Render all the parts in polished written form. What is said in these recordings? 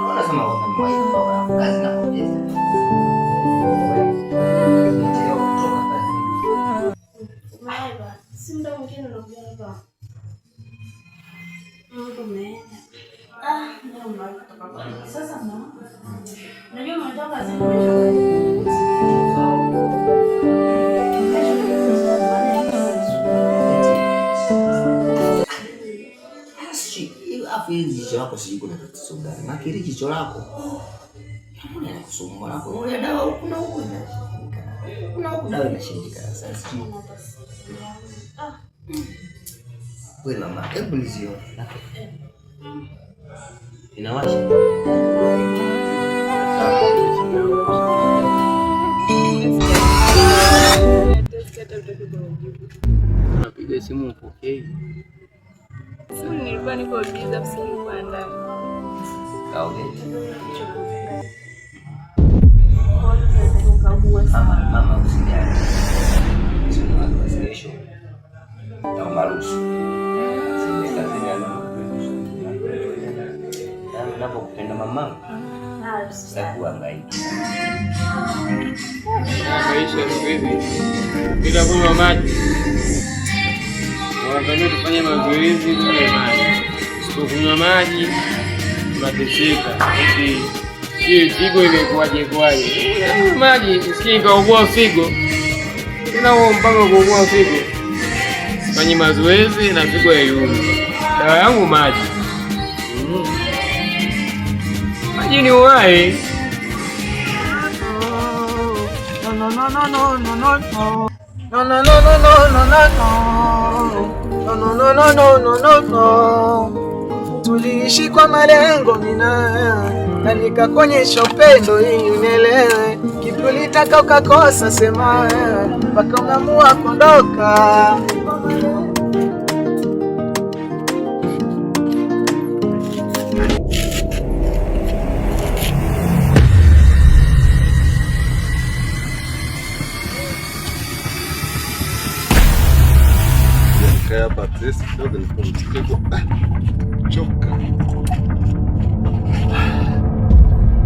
Unasema kwamba nimewahi kutoka kazi na kupoteza. Nimechelewa kutoka kazini. Si muda mwingine unakuja hapa. Mungu umeenda. Ah, ndio umewahi kutoka kwa. Sasa mama. Unajua umetoka kazini umechoka. Afu hili jicho lako sijui kuna tatizo gani? Maana hili jicho lako mbona inakusumbua? Lako unaona dawa huku na huku inashindikana. Huku na huku dawa inashindikana. Sasa sijui. Wewe mama, hebu nizione. Inawasha. Unapiga simu upokei. Simu nilikuwa niko busy afu nilikuwa ndani. Kaoge. Mama, mama usijali. Sio kesho. Au maruhusu. Yaani ninapokupenda mama, sitakuhangaika. Maisha siku hizi bila kunywa maji, wanatuambia tufanye mazoezi, tunywe maji. Usipokunywa maji unateseka. Eti hii figo imekuwaje kwaje? Kunywa maji usikie kaugua figo. Tena huo mpango wa kuugua figo, fanye mazoezi na figo haiumi. Dawa yangu maji. Maji ni uhai. No, no, no, no, no, no, no. No, no, no, no, no, no, no, no. No, no, no, no, no, no, no, no. Tuliishi kwa malengo mina na nikakuonyesha upendo ili unielewe. Kipi ulitaka ukakosa, sema mpaka umeamua kuondoka. Nikae hapa at least kidogo nipumzike kwa choka.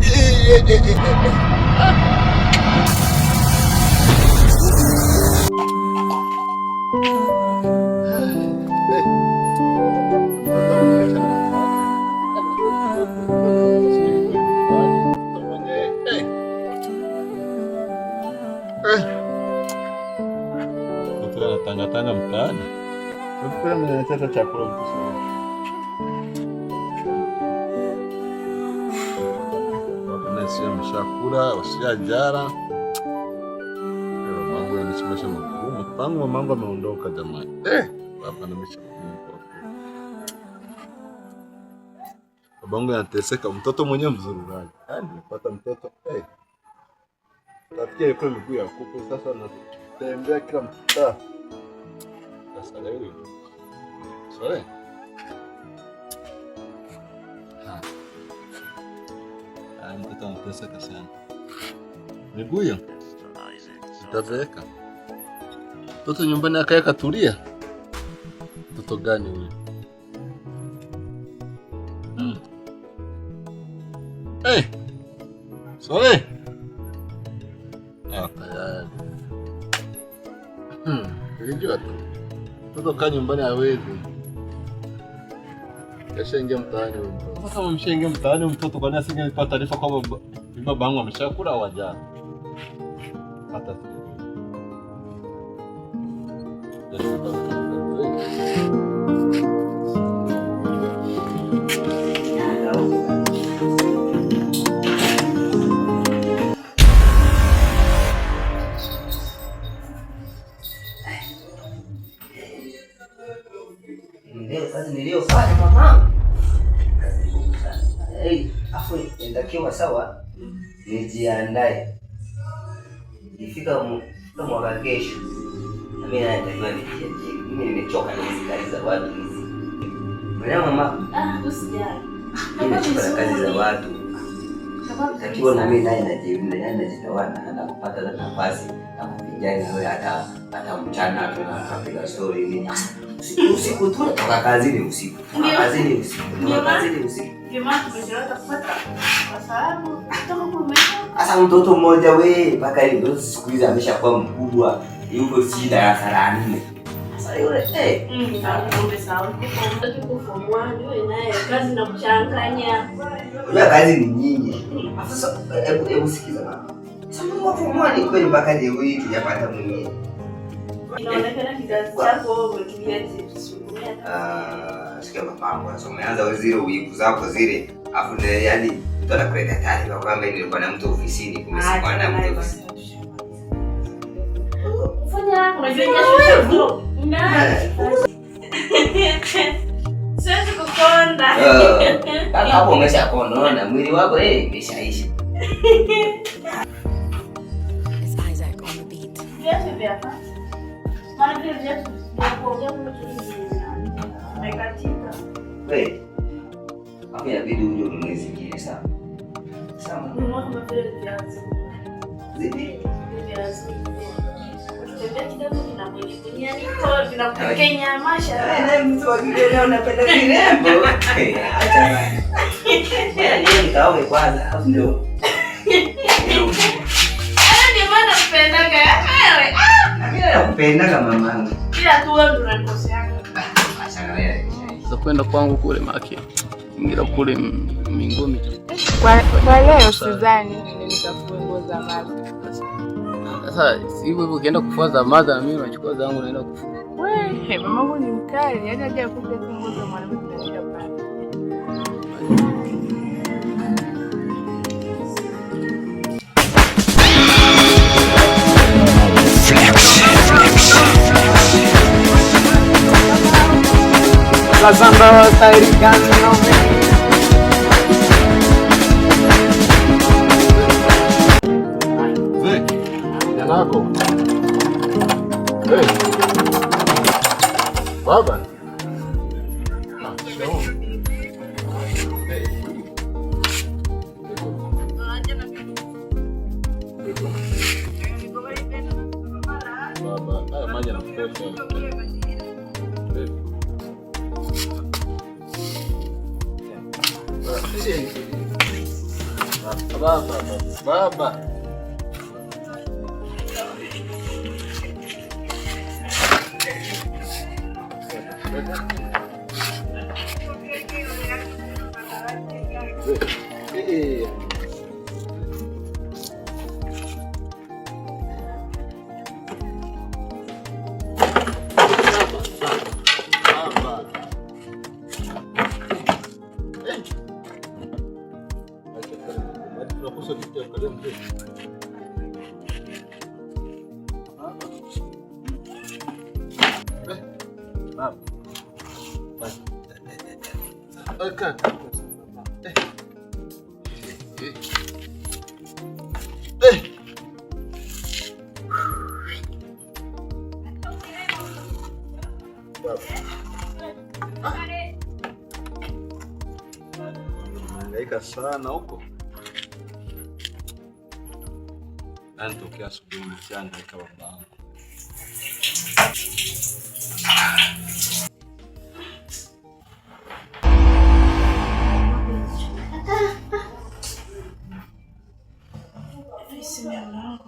Eh, eh, eh, eh, eh. Eh. Eh. Eh. Mtoto anatangatanga mtaani. Nafikiri ameniletea chakula mtu sana. Sio ameshakula, usijajara. Mambo yanaishi maisha magumu. Tangu mamangu ameondoka jamani. Baba na maisha magumu kwa kweli. Babangu anateseka, mtoto mwenyewe mzururaji. Yaani nimepata mtoto Tafikia ilikuwa miguu ya kuku, sasa natembea kila mtaa. Sasa leo hiyo. Sorry. Ha. Ah, mtoto anateseka sana. Miguu hiyo itazeeka. Mtoto nyumbani akae katulia. Mtoto gani huyu? Hey! Sorry. Ah, tayari. Nilijua tu. Mtoto kaa nyumbani hawezi. Kashaingia mtaani huyu mtoto. Sasa kama mshaingia mtaani huyu mtoto, kwa nini asingenipa taarifa kwamba baba yangu ameshakula au hajala? Hata sijui. Leo kazi niliyofanya mamangu, kazi ngumu sana. Hey, afu inatakiwa sawa, nijiandae ikifika mwaka kesho, na mimi natakiwa nijiajiri. Mimi nimechoka na hizi kazi za watu hizi. Unaelewa mama? Ah, usijali. Mimi nimechoka na kazi za watu. Itakuwa Takiwa na mimi naye najiona, yaani najitawala na kupata nafasi na kupigana na wewe hata hata mchana tunapiga story nini. Usiku usiku tu toka kazini usiku. Toka kazini usiku. Toka kazini usiku. Ndio maana tumechelewa kupata kwa sababu kutoka kwa Sasa mtoto mmoja we mpaka hiyo siku hizi ameshakuwa mkubwa, yuko sijui darasa la 4. Sasa yule Umesahau tuko form 1 wewe naye kazi na kuchanganya. Unajua kazi ni nyingi. Sasa hebu hebu sikiza mama. Sasa mimi wa form 1 kweli mpaka leo hii tujapata mwingine. Inaonekana kizazi chako wewe umetumia chips. Ah, sikia mamangu, sasa umeanza wewe zile wivu zako zile. Afu na yaani mtu anakuleta taarifa kwamba nilikuwa na mtu ofisini, kumbe sikuwa na mtu ofisini. Fanya unajua jasho. Na. Siwezi kukonda. Kaka hapo umeshakonda na mwili wako imeshaisha. It's Isaac on the beat. Viatu vya hapa. Maana vile viatu vya kuongea kule chini vimekatika. Wewe. Hapo inabidi uje ununue zingine sawa. Sawa. Nunua kama vile viatu. Zipi? Vile viatu. Ukitembea kidogo kinamwenye yani kwa vinakukenya masha. Wewe mtu wa kike leo unapenda virembo. Acha bana. Wewe niende nikaoge kwanza, alafu ndio. Ndio maana nakupendaga wewe. Na mimi nakupendaga mamangu. Ila tu wewe ndio unanikoseaga. Acha na wewe. Sasa kwenda kwangu kule maki. Ingira kule mingumi. Kwa leo sidhani niende nikafue nguo za maza. Sasa hivyo hivyo ukienda kufua za maza na mimi nachukua zangu naenda kufua. We, mamangu ni mkali, yaani aje akupe tu nguo za mwanamke zinaenda pale. Lazamba staili gani Mzee, kijana wako. Hey. Baba. Ah, shikamoo. Hey. Baba, haya maji yanakutosha. Hey. Baba, baba. Eh, Baba. Eh. Tunakosa kitu ya kukalia mzee. Baba. Eh. Baba. Eh, kaka. Eh. Eh. Eh. Baba. Hangaika sana huko. Yaani tokea asubuhi nimeshahangaika babangu. Simu ya mlango.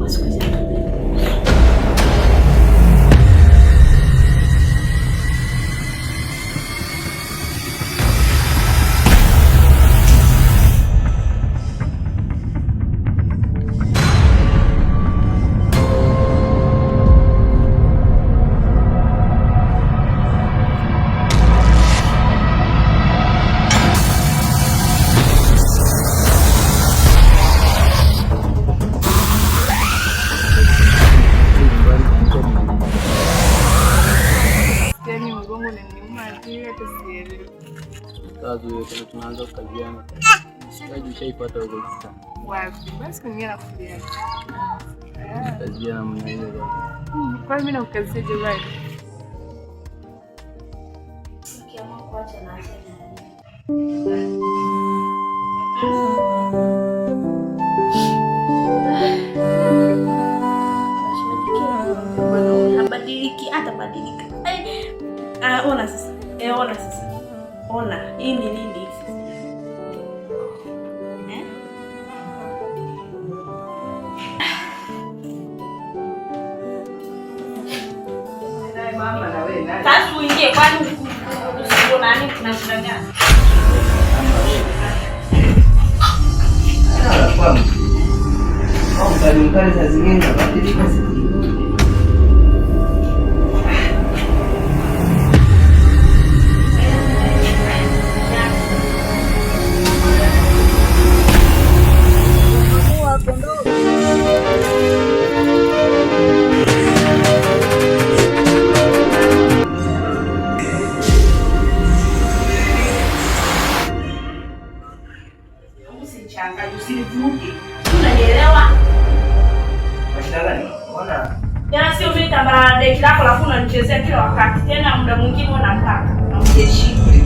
Siku hizi Yaani mgongo unaniuma vile hata sielewi. Kazi hiyo tena tunaanza kukaziana. Shikaji ushaipata huko sasa. Wapi? Basi kuingia na kufulia. Kazia namna hiyo bwana. Kwa mimi nakukazia jamani. Ukiamua kuacha na acha na. Habadiliki, atabadilika. Ona sasa. Ona sasa. Ona, hii ni nini sasa? Eh? Mama na wewe nani? Sasa uingie kwani usipo nani kuna shida gani? Mkali mkali saa zingine nabadilika siku. Usinichanganye, usinivuruge. Unanielewa? Tena sio mimi tambara deki lako la unanichezea kila wakati. Tena muda mwingine unataka na ujeshiki.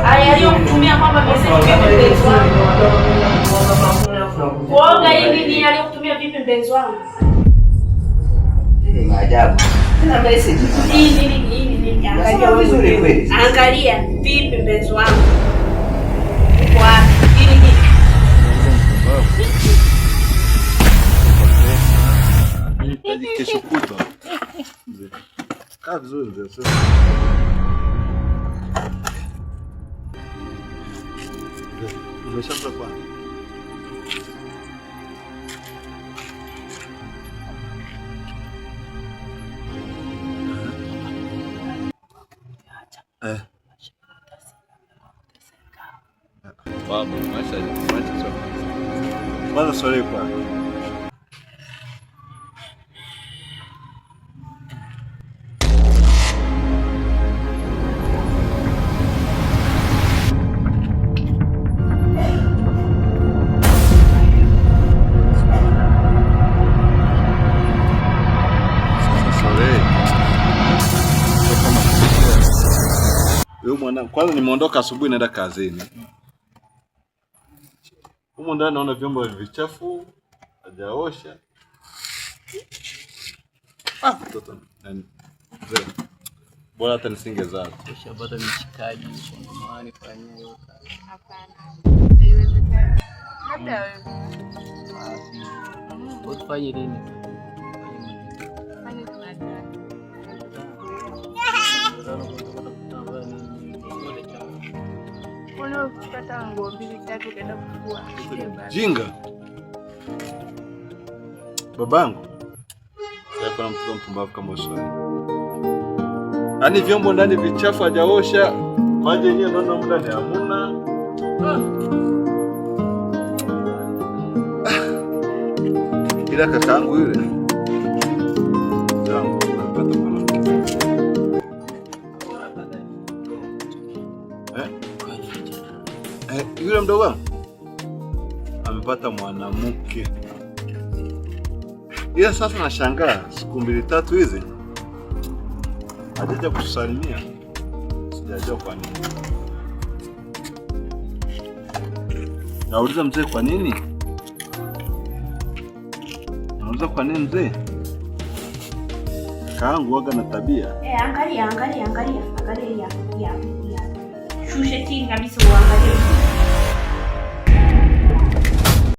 Haya aliyokutumia kwamba message vipi mpenzi wangu? Kuoga hivi ni aliyokutumia vipi mpenzi wangu? Ni maajabu. Tena message. Hii nini nini nini? Angalia vizuri kweli. Angalia vipi mpenzi wangu? Uko wapi? Hii nini? Kesho kutwa. Mzee. Kaa vizuri mzee. Umeshaanza kwa. Baba, maisha maisha sio. Kwanza swali kwa. Kwanza nimeondoka asubuhi naenda kazini. Humo ndani naona vyombo vichafu, hajaosha. Mtoto nani? Mzee. Bora hata nisingezaa. Ushapata mishikaji huko maana fanyia hiyo kazi. Hapana. Haiwezekani. Labda wewe. Utafanya nini? Fanya Jumatano. Mbona ukipata nguo mbili tatu ukaenda kufua? Jinga. Babangu. Sasa kuna mtoto mpumbavu kama uswali. Yaani vyombo ndani vichafu hajaosha, maji yenyewe naona muda ni hamuna. Ila kakaangu yule. Zangu napata mwanamke. Yule mdogo wangu amepata mwanamke. Ila sasa nashangaa siku mbili tatu hizi hajaja kutusalimia, sijajua kwa nini. Nauliza mzee kwa nini? Nauliza kwa nini mzee? Kakaangu waga na tabia. Angalia, angalia, angalia, angalia hii hapa, hii hapa, hii hapa. Shushe chini kabisa uangalie.